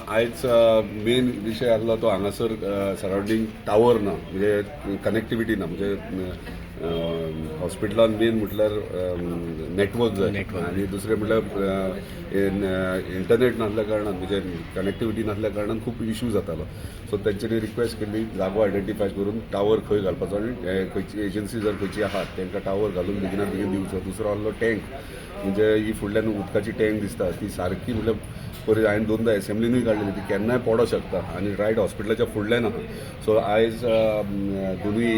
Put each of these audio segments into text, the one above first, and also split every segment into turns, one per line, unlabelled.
आयज मेन विशय आसलो तो हांगासर सरावंडींग टावर ना, म्हणजे कनेक्टिविटी ना. म्हणजे हॉस्पिटलान मेन म्हटल्यार नेटवर्क जाय.
Network.
आनी दुसरें म्हटल्यार इंटरनेट नासल्या कारणान, म्हणजे कनेक्टिविटी नासल्या कारणान खूब इशू जातालो. सो तेंच्यांनी रिक्वेस्ट केल्ली, जागो आयडेंटिफाय करून टावर खंय घालपाचो आनी खंयची एजन्सी जर खंयची आहात, तांकां टावर घालून बेगिना बेगीन दिवचो. दुसरो आहलो टँक, म्हणजे ही फुडल्यान उदकाची टँक दिसता, ती सारकी म्हटल्यार पयर हांवें दोनदा एसेंब्लीनूय काडलेली, ती केन्नाय पडोंक शकता आनी रायट हॉस्पिटलाच्या फुडल्यान आहा. सो आयज दोनूय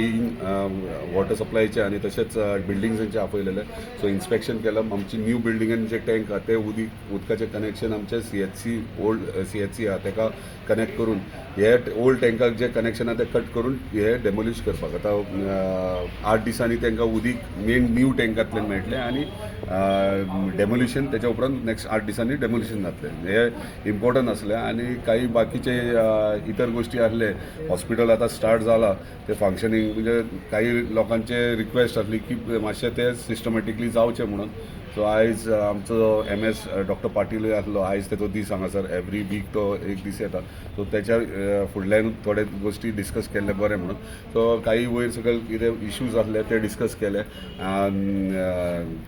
वॉटर सप्लायचे आनी तशेंच बिल्डिंग्सांचे आपयलेले. सो इन्स्पेक्शन केलां. आमची न्यू बिल्डिंगेन जे टँक आहा, ते उदकाचें कनेक्शन आमचे सीएचसी, ओल्ड सीएचसी आहा, ताका कनेक्ट करून हे ओल्ड टँकाक जे कनेक्शन आहा ते कट करून हे डेमोलिश करपाक. आतां 8 दिसांनी तांकां उदीक मेन न्यू टँकांतल्यान मेळटलें आनी डेमोलिशन त्याच्या उपरांत नेक्स्ट 8 दिसांनी डेमोलिशन जातलें. हे इम्पॉर्टंट आसलें. आनी काही बाकीचे इतर गोश्टी आसले. हॉस्पिटल आतां स्टार्ट जाला ते फंक्शनींग, म्हणजे काही लोकांचे रिक्वेस्ट आसली की मातशें ते सिस्टमॅटिकली जावचें म्हणून. सो आयज आमचो एमएस डॉक्टर पाटीलूय आसलो. आयज तेचो दीस हांगासर, एवरी वीक तो एक दीस येता. सो तेच्या फुडल्यान थोडे गोश्टी डिस्कस केल्ले बरें म्हणून. सो काही वयर सकयल कितें इश्यूज आसले ते डिस्कस केले.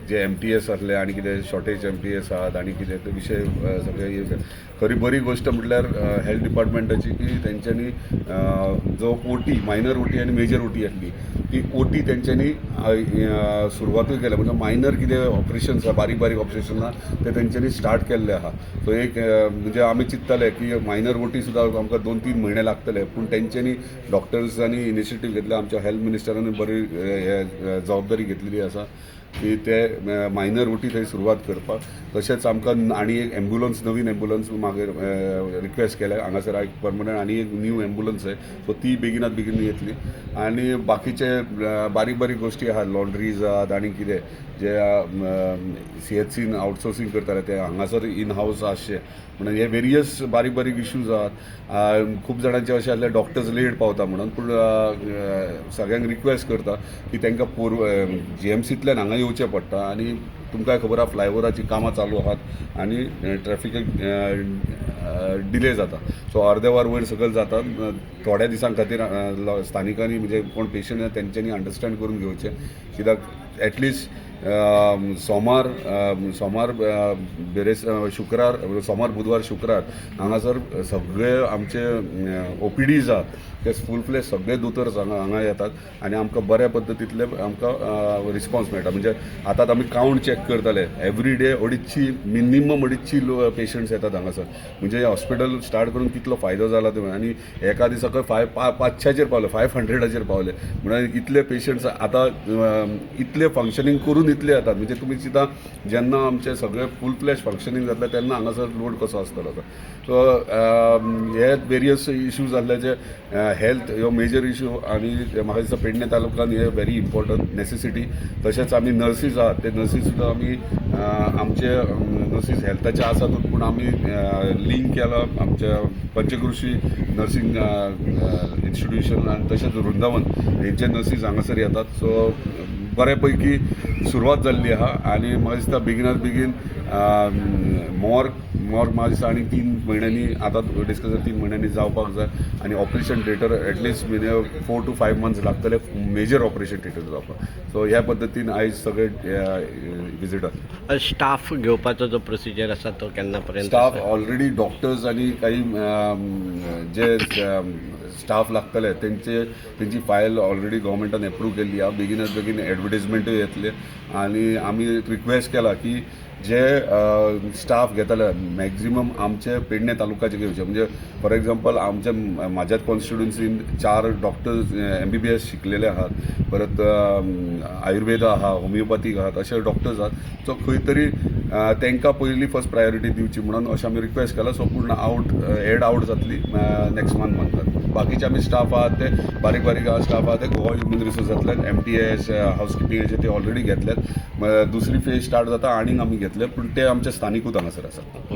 जे एमटीएस आसले आनी कितें शॉर्टेज एमटीएस आहात आनी कितें ते विशय सगळे हे. खरी बरी गोश्ट म्हटल्यार हेल्थ डिपार्टमेंटाची की तेंच्यांनी जो ओटी, मायनर ओटी आनी मेजर ओटी आसली, ती ओटी तेंच्यांनी सुरवातूय केल्या. म्हणजे मायनर कितें ऑपरेशन्स आहा, बारीक बारीक ऑपरेशन आहा, ते तेंच्यांनी स्टार्ट केल्ले आहा. सो एक म्हणजे आमी चिंत्ताले की मायनर ओटी सुद्दां आमकां 2-3 म्हयने लागतले, पूण तेंच्यांनी डॉक्टर्सांनी इनिशिएटीव घेतले, आमच्या हेल्थ मिनिस्टरांनी बरी हे जबाबदारी घेतलेली आसा की ते मायनर ओटी थंय सुरवात करपाक. तशेंच आमकां आनी एक एम्बुलन्स, नवीन एम्बुलन्स मागीर रिक्वेस्ट केल्या. हांगासर एक परमनंट आनी एक न्यू एम्बुलन्स जाय. सो ती बेगिनात बेगीन येतली. आनी बाकीचे बारीक बारीक गोश्टी आहात, लॉन्ड्रीज आहात आनी कितें जे सीएचसीन आउटसोर्सिंग करताले, ते हांगासर इन हावस आसचे म्हणून. हे वेरियस बारीक बारीक इश्यूज आहात. खूब जाणांचे अशें आसले, डॉक्टर्स लेट पावता म्हणून. पूण सगळ्यांक रिक्वेस्ट करता की तांकां पोर जीएमसींतल्यान हांगा येवचें पडटा आनी तुमकां खबर आहा, फ्लायओवराचीं कामां चालू आहात आनी ट्रॅफिकाक डिले जाता. सो अर्दे वर वयर सकयल जाता थोड्या दिसां खातीर. स्थानिकांनी, म्हणजे कोण पेशंट आहा तेंच्यांनी अंडरस्टँड करून घेवचें, कित्याक एटलिस्ट सोमार सोमार बेरेस शुक्रार, सोमार, बुधवार, शुक्रार हांगासर सगळे आमचे ओपीडीज आहात ते फूल फ्लेज सगळे दोतोर्स हांगा हांगा येतात आनी आमकां बऱ्या पद्दतींतले आमकां रिस्पॉन्स मेळटा. म्हणजे आतां आमी कावंट चॅक करताले, एवरी डे अडीचशी, मिनिमम अडीचशी पेशंट्स येतात हांगासर. म्हणजे हॉस्पिटल स्टार्ट करून कितलो फायदो जाला ते. आनी एका दिसाक 500चेर पावले, 500चेर पावले. म्हणून इतले पेशंट्स आतां इतले फंक्शनींग करून इतले येतात. म्हणजे तुमी चिंता, जेन्ना आमचे सगळे फूल फ्लेज फंक्शनींग जातलें तेन्ना हांगासर लोड कसो आसतलो तो. सो हे वेरियस इश्यूज जाल्ले जे हेल्थ ह्यो मेजर इश्यू. आनी म्हाका दिसता पेडणे तालुक्यान हे व्हेरी इम्पॉर्टंट नेसेसिटी. तशेंच आमी नर्सीस आहात, ते नर्सीस सुद्दां आमी आमचे नर्सीस हेल्थाचे आसातूच, पूण आमी लिंक केला आमच्या पंचकृषी नर्सिंग इन्स्टिट्यूशन आनी तशेंच वृंदावन हेंचे नर्सीस हांगासर येतात. सो बऱ्या पैकी सुरवात जाल्ली आहा. आनी म्हाका दिसता बेगिनात बेगीन मॉर्ग, मॉर्ग म्हाका दिसता आनी 3 म्हयन्यांनी, आतां डिस्कस, 3 म्हयन्यांनी जावपाक जाय. आनी ऑपरेशन थिएटर एटलिस्ट म्हणजे 4 टू 5 मंथ्स लागतले मेजर ऑपरेशन थिएटर जावपाक. सो ह्या पद्दतीन आयज सगळे विजीट आसले.
स्टाफ घेवपाचो जो प्रोसिजर आसा तो केन्ना पर्यंत?
स्टाफ ऑलरेडी डॉक्टर्स आनी काही जे स्टाफ लागतले तेंचे तेंची फायल ऑलरेडी गव्हर्मेंटान एप्रूव केल्ली आहा. बेगिनात बेगीन एडवर्टीजमेंटूय येतले. आनी आमी रिक्वेस्ट केला की जे स्टाफ घेतले, मॅक्झिमम आमचे पेडणे तालुक्याचे घेवचे. म्हणजे फॉर एक्झाम्पल, आमच्या म्हाज्याच कॉन्स्टिट्युन्सीन चार डॉक्टर्स एमबीबीएस शिकलेले आहात, परत आयुर्वेदा आहा, होमिओपॅथीक आहात, अशे डॉक्टर्स आहात. सो खंय तरी तांकां पयली फर्स्ट प्रायोरिटी दिवची म्हणून अशें आमी रिक्वेस्ट केला. सो पूण आउट एड आउट जातली नेक्स्ट वन मंथान. बाकीचे आमी स्टाफ आहात ते बारीक बारीक स्टाफ आहा ते गोवा ह्युमन रिसोर्सांतल्यान एमटीएस, हावस किपिंगाचे ते ऑलरेडी घेतल्यात. दुसरी फेज स्टार्ट जाता, आनीक आमी घेतले, पूण ते आमचे स्थानिकूच हांगासर आसात.